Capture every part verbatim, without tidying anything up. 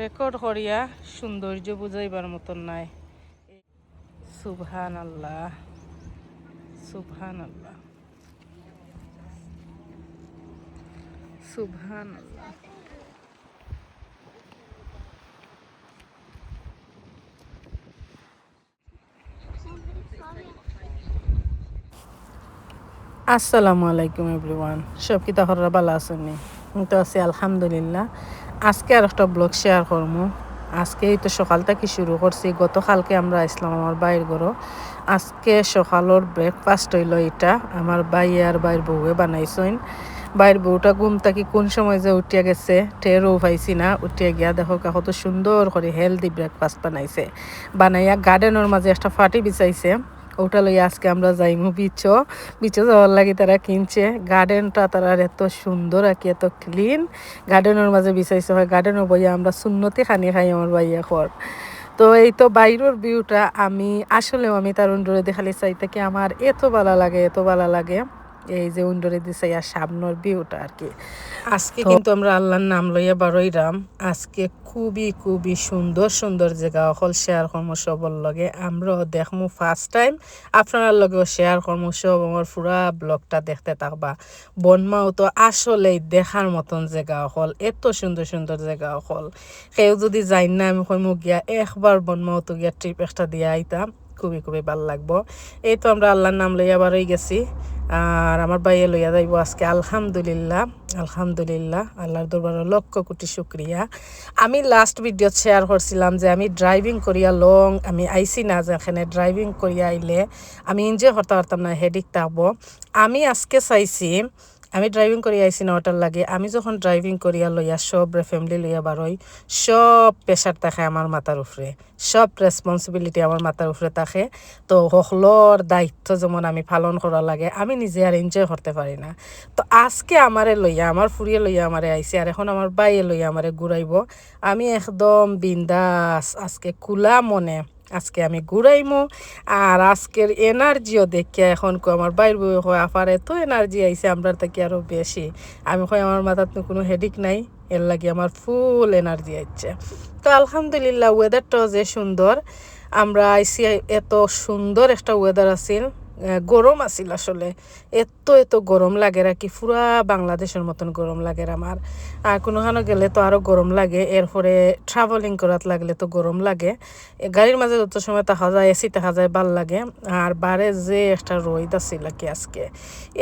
রেকর্ড করিয়া সৌন্দর্য বুঝাইবার মতন নাই। সুবহানাল্লাহ, সুবহানাল্লাহ, সুবহানাল্লাহ। আসসালামু আলাইকুম এভরিওয়ান, সব কিতা খবর, ভালা আছইন নি? আমি তো আছি আলহামদুলিল্লাহ। আজকে আর একটা ব্লগ শেয়ার করমু। আজকে এই তো সকাল থাকি শুরু করছি, গতকালকে আমরা আইছলাম আমার ভাইর ঘরো। আজকে সকালর ব্রেকফাস্ট অইলো ইটা, আমার ভাই আর ভাইর বউয়ে বানাইছইন। ভাইর বউটা ঘুম থাকি কোন সময় যে উঠিয়া গেছে, টেরও পাইছি না। উঠিয়া গিয়া দেখউক্কা কত সুন্দর করি হেলদি ব্রেকফাস্ট বানাইছে। বানাইয়া গার্ডেনর মাঝে একটা ফাটি বিছাইছে, ওটা লইয়া আজকে আমরা যাইমু বিচো। বিচো যাওয়ার লাগি তারা কিনছে। গার্ডেনটা তারার এত সুন্দর আর কি, এত ক্লিন। গার্ডেনর মাঝে বিছাইছে, হয় গার্ডেনো বইয়া আমরা সুন্নতি খানি খাই আমার ভাইয়ে কর। তো এই তো বাইরর ভিউটা আমি আসলেও আমি তার উন্ডরে দেখালি চাই থাকি, আমার এত ভালা লাগে, এত ভালা লাগে। এই যে উন্ডরে দিছে ইয়া সামনর ভিউটা আর কি। আজকে তো কিন্তু আমরা আল্লাহর নাম লইয়া বারইরাম। আজকে খুবই খুবই সুন্দর সুন্দর জাগা অকল শেয়ার করমু সবর লগে। আমরাও দেখমু ফার্স্ট টাইম, আপনারার লগেও শেয়ার করমু সব। আমার পুরা ব্লগটা দেখতে থাকবা। বনমাও তো আসলেই দেখার মতন জাগা অকল, এত সুন্দর সুন্দর জাগা অকল। কেউ যদি যাইন না, আমি কইমু গিয়া একবার বনমাও তো গিয়া ট্রিপ একটা দিয়া আইতাম। খুবই খুবই ভালা লাগবো। এই তো আমরা আল্লাহর নাম লইয়া বারই গেছি, আর আমার ভাইয়ে লইয়া যাইবো আজকে। আলহামদুলিল্লাহ, আলহামদুলিল্লাহ, আল্লাহর দরবারে লক্ষ কোটি শুকরিয়া। আমি লাস্ট ভিডিওত শেয়ার করছিলাম যে আমি ড্রাইভিং করিয়া লং, আমি আইছি না, যেখানে ড্রাইভিং করিয়া আইলে আমি এনজয় করতে পারতাম না, হেডেক থাকবো। আমি আজকে চাইছি, আমি ড্রাইভিং করিয়া আইছি না ওটার লাগি, আমি যখন ড্রাইভিং করিয়া লইয়া সবরে ফ্যামিলি লইয়া বারই, সব প্রেশার থাকে আমার মাথার উপরে, সব রেসপন্সিবিলিটি আমার মাথার উপরে থাকে। তো হকলর দায়িত্ব যেমন আমি পালন করা লাগে, আমি নিজে আর এনজয় করতে পারি না। তো আজকে আমারে লইয়া, আমার ফুরিয়ে লইয়া আমারে আইছে, আর এখন আমার ভাইয়ে লইয়া আমারে ঘুরাইবো। আমি একদম বিন্দাস আজকে, খোলা মনে আজকে আমি ঘুরাইমু। আর আজকের এনার্জিও দেখিয়া এখন কো আমার ভাইর বউয়ে কয়, "আফার এত এনার্জি আইছে, আমরার থাকি আরো বেশি।" আমি কই, "আমার মাথাত তো কোনো হেডেক নাই।" এর লাগি আমার ফুল এনার্জি আইছে। তো আলহামদুলিল্লাহ, ওয়েদারটাও যে সুন্দর, আমরা আইছি, এত সুন্দর একটা ওয়েদার আছিল, আহ, গরম আছিল আসলে, এত এত গরম লাগের আর কি, পুরা বাংলাদেশর মতন গরম লাগের আমার। আর কুনুখানো গেলে তো আরো গরম লাগে, এরপরে ট্রাভেলিং করাত লাগলে তো গরম লাগে। এ, গাড়ির মাঝে যত সময় থাকা যায়, এসি থাকা যায়, ভালা লাগে। আর বারে যে একটা রইদ আছিল আর কি আজকে।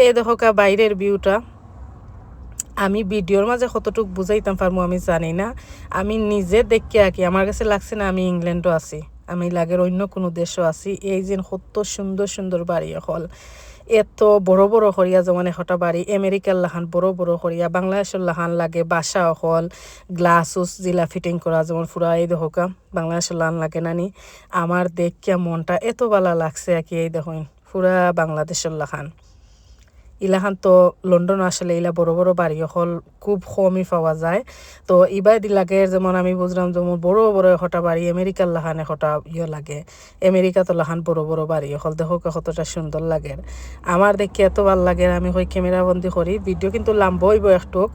এই দেখউক্কা বাইরের ভিউটা, আমি ভিডিওর মাঝে কতটুক বুঝাইতাম পারমু আমি জানি না, আমি নিজে দেখিয়া আর কি আমার কাছে লাগছে না আমি ইংল্যান্ডো আছি, আমি লাগের অন্য কুনু দেশো আছি। এই যে কত সুন্দর সুন্দর বাড়ি অকল, এত বড় বড় করিয়া, যেমন একটা বাড়ি আমেরিকার লাখান বড় বড় করিয়া, বাংলাদেশর লাখান লাগে, বাসা অকল, গ্লাস উস জিলা ফিটিং করা, যেমন পুরা এই দেখউক্কা বাংলাদেশর লাখান লাগে না নি। আমার দেখিয়া মনটা এত ভালা লাগছে আর কি, এই দেখইন। পুরা বাংলাদেশর লাখান। ইলাখান তো লন্ডনো আসলে ইলা বড় বড় বাড়ি অকল খুব কমই পাওয়া যায়। তো ইবায়দি লাগের, যেমন আমি বুঝলাম যেমন বড় বড় একটা বাড়ি, আমেরিকার লাখান একটা ইয়ে লাগে। আমেরিকাত লাখান বড় বড় বাড়ি অকল, দেখউক্কা কতটা সুন্দর লাগের। আমার দেখি এত ভালা লাগের, আমি কই ক্যামেরা বন্দি করি, ভিডিও কিন্তু লম্বা অইবো একটুক,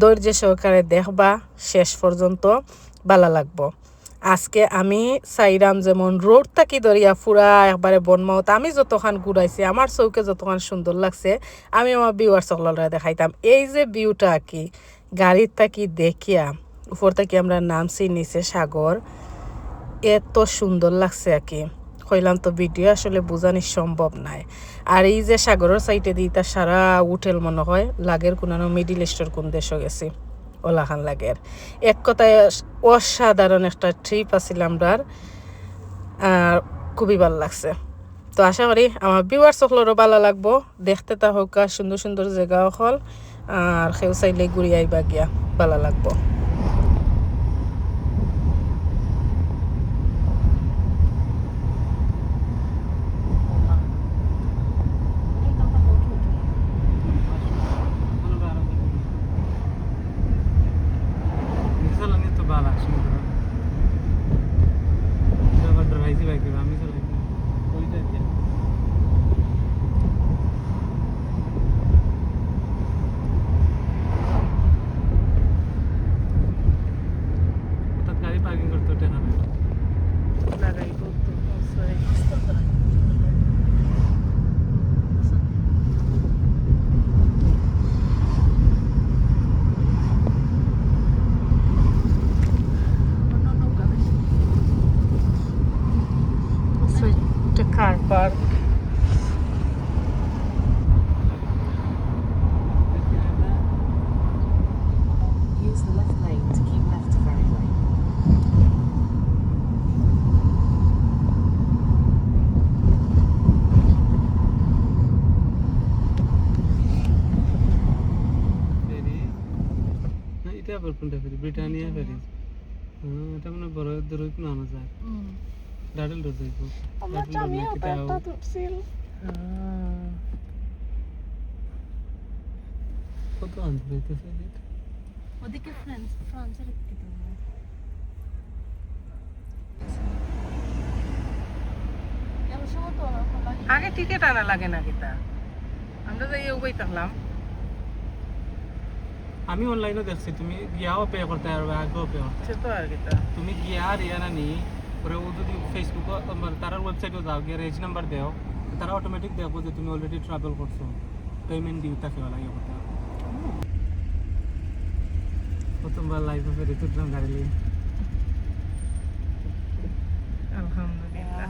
ধৈর্য সহকারে দেখবা শেষ পর্যন্ত, ভালা লাগবো। আজকে আমি চাইরাম যেমন রোড থাকি ধরিয়া পুরা একবারে বনমাওত আমি যতখান ঘুরাইছি, আমার চউখে যতখান সুন্দর লাগছে, আমি আমার ভিউয়ার্স অকলরে দেখাইতাম। এই যে ভিউটা আর কি, গাড়ির থাকি দেখিয়া, উপর থাকি আমরা নামছি, নিচে সাগর, এত সুন্দর লাগছে আর কি। কইলাম তো ভিডিও আসলে বুঝানি সম্ভব নায়। আর এই যে সাগরর সাইডেদি ইতা সারা হোটেল মনে হয়, লাগের কুনানো মিডল ইস্টর কুন দেশো গেছি। ওলাখান লাগের। এক কথায় অস-, অসাধারণ একটা ট্রিপ আছিল আমরার। আর খুবই ভালা লাগছে। তো আশা করি আমার ভিউয়ার্স অকলরও ভালা লাগবো। দেখতে থাকউক্কা সুন্দর সুন্দর জাগা অকল। আর কেউ চাইলে ঘুরি আইবা গিয়া, ভালা লাগবো। আবার কোনটা ফেরি? ব্রিটানিয়া ফেরি। হ্যাঁ, এটা মনে হয় বড় দূরে কোনো আনা যায়। হুম। ডাডেল রোড যাইব। আমার ডাডেল রোড জামাইও নাকি তো একটা তাও? তুলছিল। হ্যাঁ। কত আনতে যাইতেছে এটা? ওদিকে ফ্রান্স, ফ্রান্সের দিকে তো মনে হয়। এমন সময় তো ওরা খোলা আগে টিকিট আনা লাগে না কিতা? আমরা যাই ওই থাকলাম। আমি অনলাইনে দেখছি, তুমি গিয়াও পে করতে পারবে, আগেও পে করতে সে তো আর কিতা। তুমি গিয়া আর ইয়া না নি, পরে ও যদি Facebook-ও, মানে, তারার ওয়েবসাইটে যাও, গিয়া রেজ নাম্বার দেও, তারা অটোমেটিক দেখবো যে তুমি অলরেডি ট্রাভেল করছো, পেমেন্ট ডিউ থাকে ওলা ইয়ে করতে। প্রথমবার লাইফে ফেরি তুললাম গাড়ি নিয়ে। আলহামদুলিল্লাহ।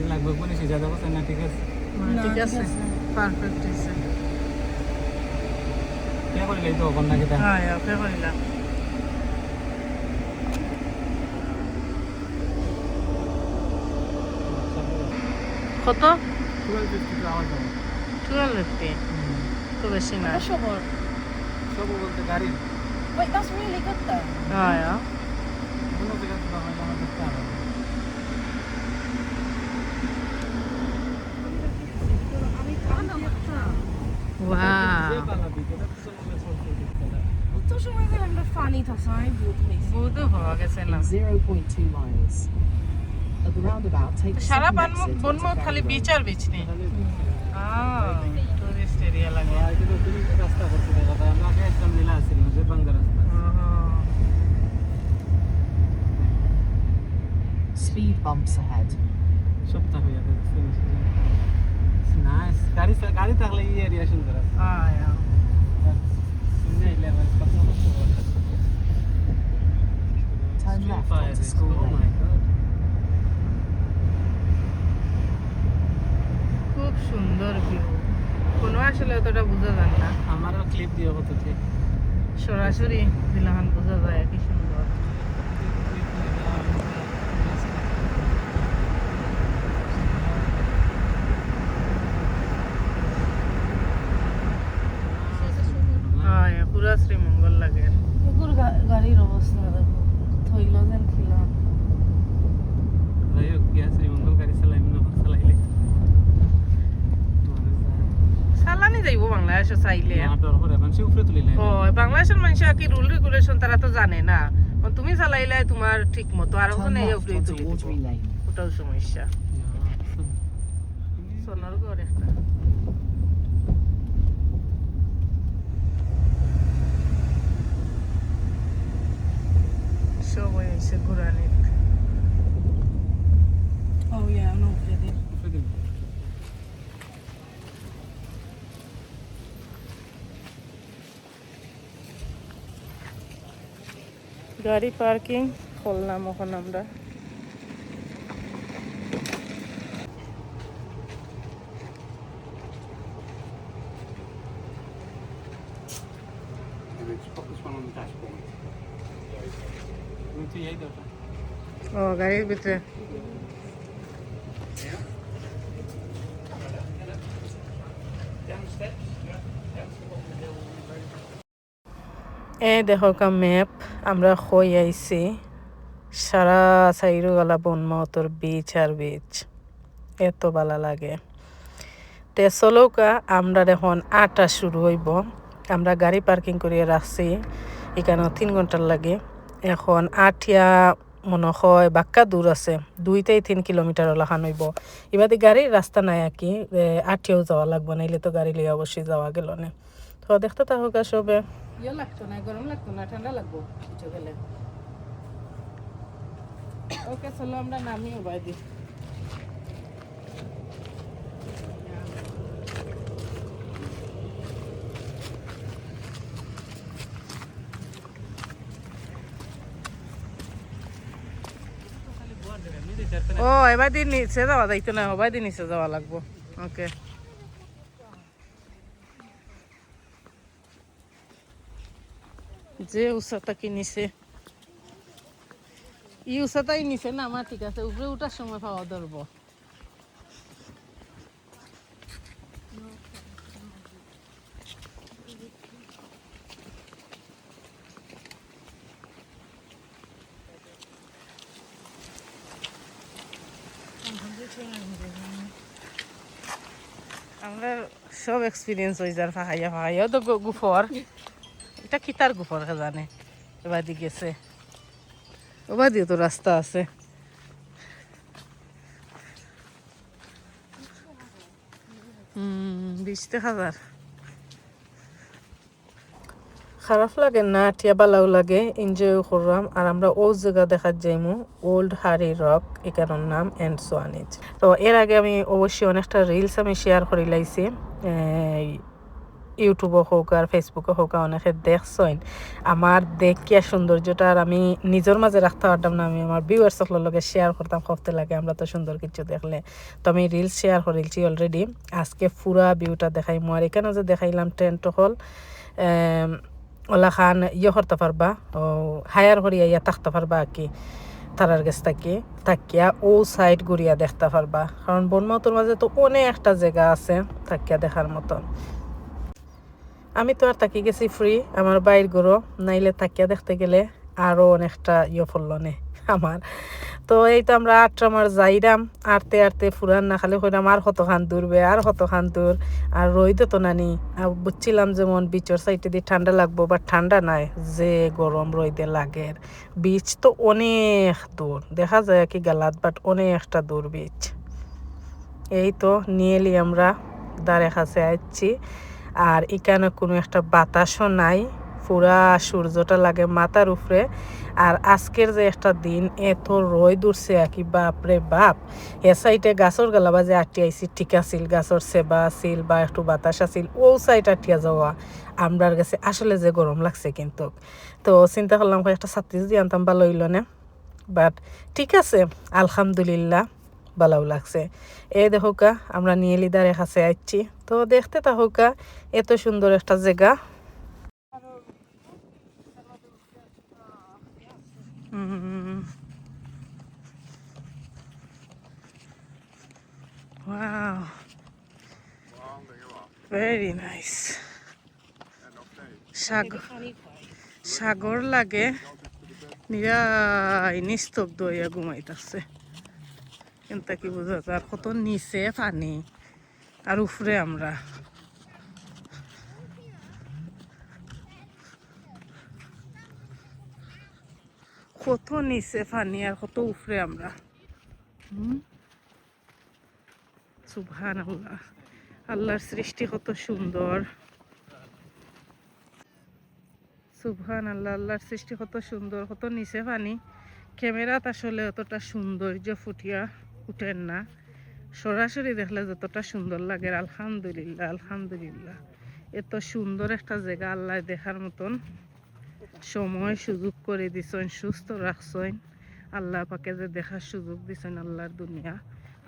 লাগবে কোন এসে যা দেখো না, ঠিক আছে? না, না, ঠিক ঠিক আছে। আছে। পারফেক্ট হয়েছে। কে করিলাই তো ওখান নাকি তা? হ্যাঁ, ওকে করিলাম। কত? টুয়েলভ ফিফটি টু আওয়ার যাবো। Twelve fifty? হুম। তো বেশি না। এটা শহর। শহর বলতে গাড়ি। Wait, that's really good though. হ্যাঁ, হ্যাঁ। কোনো জায়গা তো আমার দেখতে হবে। ওয়াও। যে পালা দিকে, এটা তো মনে হয় সব কিছু দেখতে হবে। অত সময় ধরে আমরা ফানি থাকছি, আমি ভূত হইছি। ভূত হওয়া গেছে না। In zero point two miles. At the roundabout, take the সারা second বানমুখ, exit বনমুখ onto খালি Ferry বিচ Road. আর বিচ নেই। আহ, টুরিস্ট এরিয়া লাগে। আহ, এটা তো টুরিস্ট রাস্তা করছে দেখা যায়। আমরা আগে আসলাম নীলা আসছিল না, যে বাঙ্গা রাস্তা। আহ। Speed bumps ahead. সব থাকবে যাতে। নাইস। গাড়ি, গাড়ি থাকলে এই এরিয়া সুন্দর আছে। হ্যাঁ, হ্যাঁ। শুনে আইলে আবার কত কষ্ট করে। Turn left onto School Lane. Oh my God. খুব সুন্দর ভিউ। কোনো আসলে অতটা বোঝা যায় না। আমারও ক্লিপ দিও কত ক্লিপ। সরাসরি দিলাহান বোঝা যায় কি সুন্দর। হ্যাঁ, পুরা শ্রীমঙ্গল লাগে। এগুর গা-, গাড়ির অবস্থা দেখো, থইল যেন খিলা। যাই হোক, গিয়া শ্রীমঙ্গল গাড়ি চালাইম না, চালাইলে। চালানি যাইব বাংলাদেশে চাইলে। না, ডর করে, মানুষে উপরে তুলি নেয়। ও, বাংলাদেশের মানুষ আর কি রুল রেগুলেশন তারা তো জানে না। মানে তুমি চালাইলে তোমার ঠিক মতো, আর ওখানে Turn left উপরে onto তুলি দিব। Watery Lane. ওটাও সমস্যা। না, সোনার ঘর একটা। সবাই এসে ঘুরানিত। Oh yeah, no, উপরে দিন। উপরে দিন। গাড়ি পার্কিং করলাম এখন আমরা। This one on the dashboard. ও, গাড়ির ভিতরে। এ দেখো কা ম্যাপ, আমরা কই আইছি। সারা সাইডো গেলা বনমতর বিচ আর বিচ, এত ভালা লাগে। তে চলউক্কা, আমরার এখন আটা শুরু অইবো। আমরা গাড়ি পার্কিং করিয়া রাখছি এখানো তিন ঘন্টার লাগি। এখন আটিয়া মনে হয় বাক্কা দূর আছে, দুই থাকি তিন কিলোমিটার ওলাখান অইবো। ইবাদি গাড়ির রাস্তা নাই আর কি, এ, আটিয়াউ যাওয়া লাগবো, নাইলে তো গাড়ি লইয়া অবশ্যই যাওয়া গেলো নে। তো দেখতে থাকউক্কা সবে। ইয়ে লাগতো না, গরম লাগতো না, ঠান্ডা লাগবো কিছু গেলে। ওকে, চলো আমরা নামি ওবায়দি। ও, এবায়দি নিচে যাওয়া যাইতো না, ওবায়দি নিচে যাওয়া লাগবো। ওকে। যে উষা তাকি নিচে, ই উষা তাই নিচে না, আমার ঠিক আছে, উপরে উঠার সময় পাওয়া ধরবো। আমরা সব এক্সপিরিয়েন্স অই যার ফাঁকাইয়া ফাঁকাইয়া। ও তো গু-, গুফর। ইটা কিতার গুফর কে জানে? এবাদি গেছে। ওবাদিও তো রাস্তা আছে। হুম, বিশ টেকা যার। খারাপ লাগে না, আটিয়া বালাও লাগে, এনজয়ও করলাম। আর আমরা ও জাগা দেখাত যাইমু, ওল্ড হারি রক, এখানর নাম, and Swanage। তো এর আগে আমি অবশ্যই অনেকটা রিলস আমি শেয়ার করি লাইছি, এই, ইউটিউবও হোক আর ফেসবুকও হোক, অনেকে দেখছইন। আমার দেখিয়া সৌন্দর্যটা আর আমি নিজর মাঝে রাখতে পারতাম না, আমি আমার ভিউয়ার্স সকলর লগে শেয়ার করতাম, করতে লাগে আমরা তো সুন্দর কিছু দেখলে। তো আমি রিলস শেয়ার করিলছি অলরেডি। আজকে পুরা ভিউটা দেখাইমু। আর এখানো যে দেখাইলাম টেন্ট হল, এম, ওলাখান ইয়ে করতে পারবা, ও, হায়ার করিয়া ইয়া থাকতে পারবা আর কি। তারার গেছ থাকি থাকিয়া ও সাইড ঘুরিয়া দেখতে পারবা, কারণ বনমাউতর মাঝে তো অনেকটা জাগা আছে থাকিয়া দেখার মতন। আমি তো আর থাকি গেছি ফ্রি আমার বাইর ঘরো, নাইলে থাকিয়া দেখতে গেলে আরো অনেকটা ইয়ে পড়লো নে আমার। তো এই তো আমরা আটরাম আর যাইরাম, আটতে আটতে ফুরার না, খালি কইরাম আর কতখান দূর বে, আর কতখান দূর। আর রইদ তো নানি, আর বুঝছিলাম যেমন বিচর সাইডে দি ঠান্ডা লাগবো, বাট ঠান্ডা নাই, যে গরম রইদে লাগের। বিচ তো অনেক দূর, দেখা যায় কি গালাত, বাট অনেকটা দূর বিচ। এই তো নিয়েলি আমরা দারে কাছে আইছি, আর এখানো কোনো একটা বাতাসও নাই, পুরা সূর্যটা লাগে মাথার উপরে। আর আজকের যে একটা দিন, এত রইদ উঠছে আর কি, বাপ রে বাপ। এ সাইডে গাছর গালাবাজে আটি আইছি, ঠিক আছিল, গাছর সেবা আছিল বা একটু বাতাস আছিল, ও সাইড আটিয়া যাওয়া আমরার গেছে আসলে যে গরম লাগছে কিন্তু। তো চিন্তা করলাম, কয়েকটা ছাতি যদি আনতাম ভালো হইল না, বাট ঠিক আছে, আলহামদুলিল্লাহ, ভালাও লাগছে। এই দেখোকা, আমরা নিয়েলি দারে কাছে আইছি, তো দেখতে থাকোকা, এত সুন্দর একটা জাগা। হুম। Wow. Very nice. সাগ-, সাগর লাগে, নিরাই নিস্তব্ধ হইয়া ঘুমাইতাছে। কিন্তু কি বুঝা যায়, আর কত নিচে পানি, আর উপরে আমরা। কত নিচে পানি, আর কত উপরে আমরা। হুম। সুবহানাল্লাহ, আল্লাহর সৃষ্টি কত সুন্দর। সুবহানাল্লাহ, আল্লাহর সৃষ্টি কত সুন্দর, কত নিচে পানি। ক্যামেরাত আসলে অতটা সৌন্দর্য ফুটিয়া উঠের না, সরাসরি দেখলে যতটা সুন্দর লাগে। আলহামদুলিল্লাহ, আলহামদুলিল্লাহ, এত সুন্দর একটা জাগা আল্লাহ দেখার মতন সময় সুযোগ করে দিছইন, সুস্থ রাখছইন। আল্লাহ পাকে যে দেখার সুযোগ দিছইন আল্লাহর দুনিয়া,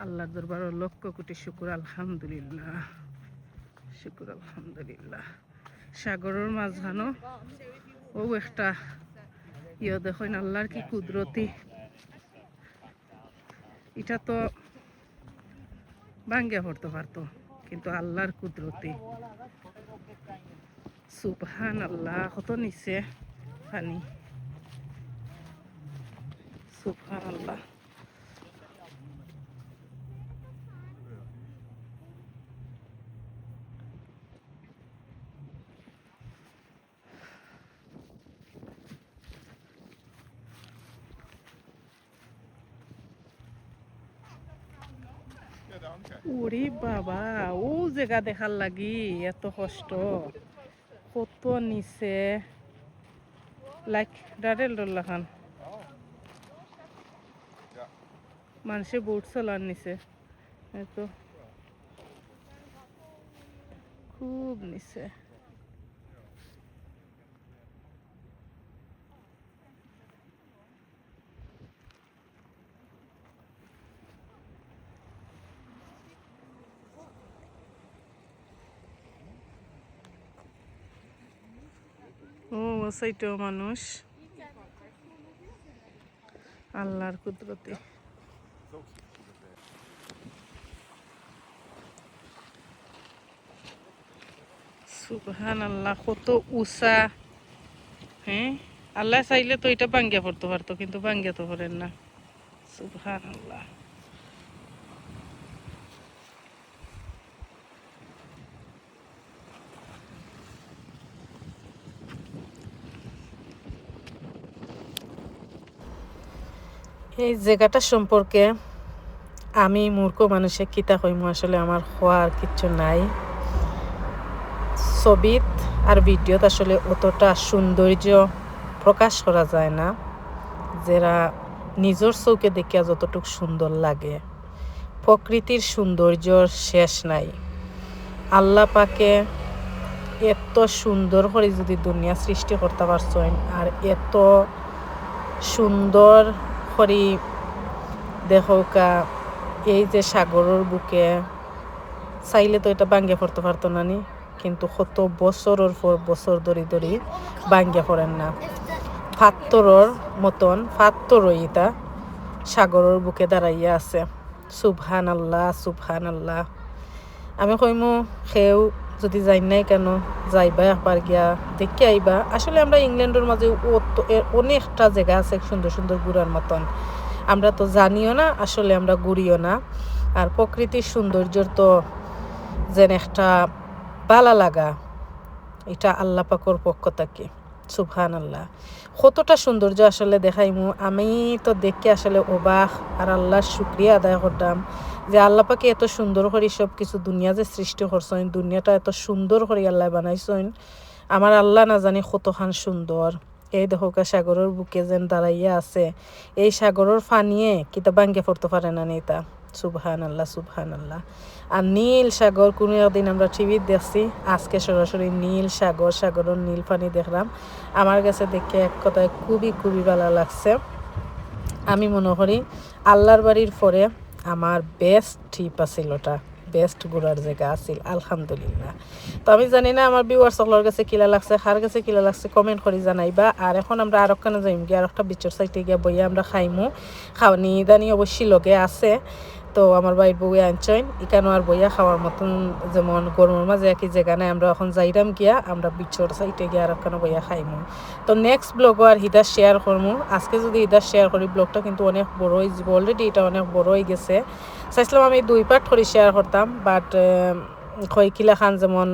আল্লাহর দরবারো লক্ষ কোটি শুকুর, আলহামদুলিল্লাহ, শুকুর আলহামদুলিল্লাহ। সাগরর মাঝখানো ও একটা ইয়ে দেখইন, আল্লাহর কি কুদরতি। ইটা তো ভাঙ্গিয়া পড়তো পারতো, কিন্তু আল্লাহর কুদরতি। সুবহানাল্লাহ, কত নিচে পানি। সুবহানাল্লাহ। ওরে বাবা, ও জাগা দেখার লাগি এত কষ্ট, কত নিচে, like ডাডেল ডোল্লা খান। মানুষে বোট চালার নিচে, এত খুব নিচে। ও, ও সাইডেও মানুষ। আল্লাহর কুদরতি। সুবহানাল্লাহ, কত উঁচা। হ্যাঁ, আল্লাহ চাইলে তো এটা ভাঙ্গিয়া পড়তো পারতো, কিন্তু ভাঙ্গিয়া তো পড়েন না। সুবহানাল্লাহ। এই জাগাটা সম্পর্কে আমি মূর্খ মানুষে কিতা কইমু, আসলে আমার কওয়ার কিচ্ছু নাই। ছবিত আর ভিডিওত আসলে অতটা সৌন্দর্য প্রকাশ করা যায় না, যেরা নিজর চউখে দেখিয়া যতটুক সুন্দর লাগে। প্রকৃতির সৌন্দর্যর শেষ নাই। আল্লাহ পাকে এত সুন্দর করি যদি দুনিয়া সৃষ্টি করতা পারছইন, আর এত সুন্দর করি দেখউক্কা, এই যে সাগরর বুকে, চাইলে তো ইটা ভাঙ্গিয়া পড়তো পারতো না নি, কিন্তু কত বছরর পর বছর ধরি ধরি ভাঙ্গিয়া পড়ের না। পাত্থরর মতন, পাত্থরই ইটা সাগরর বুকে দাঁড়াইয়া আছে। সুবহানাল্লাহ, সুবহানাল্লাহ। আমি কইমু, কেউ যদি যাইন নাই কেন, যাইবা একবার গিয়া দেখিয়া আইবা। আসলে আমরা ইংল্যান্ডর মাঝে অত-, এ-, অনেকটা জাগা আছে সুন্দর সুন্দর ঘুরার মতন। আমরা তো জানিও না, আসলে আমরা ঘুরিও না। আর প্রকৃতির সৌন্দর্যর তো যেন একটা ভালা লাগা, ইটা আল্লাহ পাকর পক্ষ থাকি। সুবহানাল্লাহ, কতটা সৌন্দর্য আসলে দেখাইমু। আমি তো দেখি আসলে অবাক, আর আল্লাহর শুকরিয়া আদায় করতাম যে আল্লাহ পাকে এত সুন্দর করি সব কিছু দুনিয়া যে সৃষ্টি করছইন, দুনিয়াটা এত সুন্দর করি আল্লাহ বানাইছইন। আমার আল্লাহ না জানি কতখান সুন্দর। এই দেখউক্কা, সাগরর বুকে যেন দাঁড়াইয়া আছে, এই সাগরর পানিয়ে কিতা ভাঙ্গিয়া পড়তো পারে না নি ইতা। সুবহানাল্লাহ, সুবহানাল্লাহ। আর নীল সাগর, কুনু একদিন আমরা টিভিত দেখছি, আজকে সরাসরি নীল সাগর, সাগরর নীল পানি দেখলাম। আমার গেছে দেখিয়া এক কথায় খুবই, খুবই ভালা লাগছে। আমি মনো করি আল্লাহর বাড়ির পরে আমার বেস্ট ট্রিপ আছিল ওটা, বেস্ট ঘুরার জাগা আছিল, আলহামদুলিল্লাহ। তো আমি জানি না আমার ভিউয়ার্স অকলর গেছে কিলা লাগছে, কার গেছে কিলা লাগছে, কমেন্ট করি জানাইবা। আর এখন আমরা আরকখানো যাইমু গিয়া, আরকটা বিচর সাইডে গিয়া বইয়া আমরা খাইমু। খাওনি দানি অবশ্যই লগে আছে, তো আমার ভাইর বউয়ে আনছইন। ইকানো আর বইয়া খাওয়ার মতন, যেমন গরমর মাঝে একই জাগা নাই, আমরা এখন যাইরাম গিয়া, আমরা বিচর সাইডে গিয়া আরকখানো বইয়া খাইমু। তো নেক্সট ব্লগও আর হিদা শেয়ার করমু। আজকে যদি হিদা শেয়ার করি, ব্লগটা কিন্তু অনেক বড় অই যিবো, অলরেডি ইটা অনেক বড় অই গেছে। চাইছিলাম আমি দুই পার্ট করি শেয়ার করতাম, বাট কই কিলাখান যেমন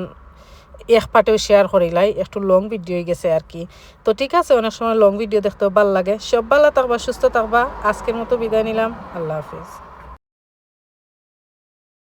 এক পার্টেও শেয়ার করিলাই, একটু লং ভিডিও অই গেছে আর কি। তো ঠিক আছে, অনেক সময় লং ভিডিও দেখতেও ভালা লাগে। সব ভালা থাকবা, সুস্থ থাকবা। আজকের মতো বিদায় নিলাম, আল্লাহ হাফিজ।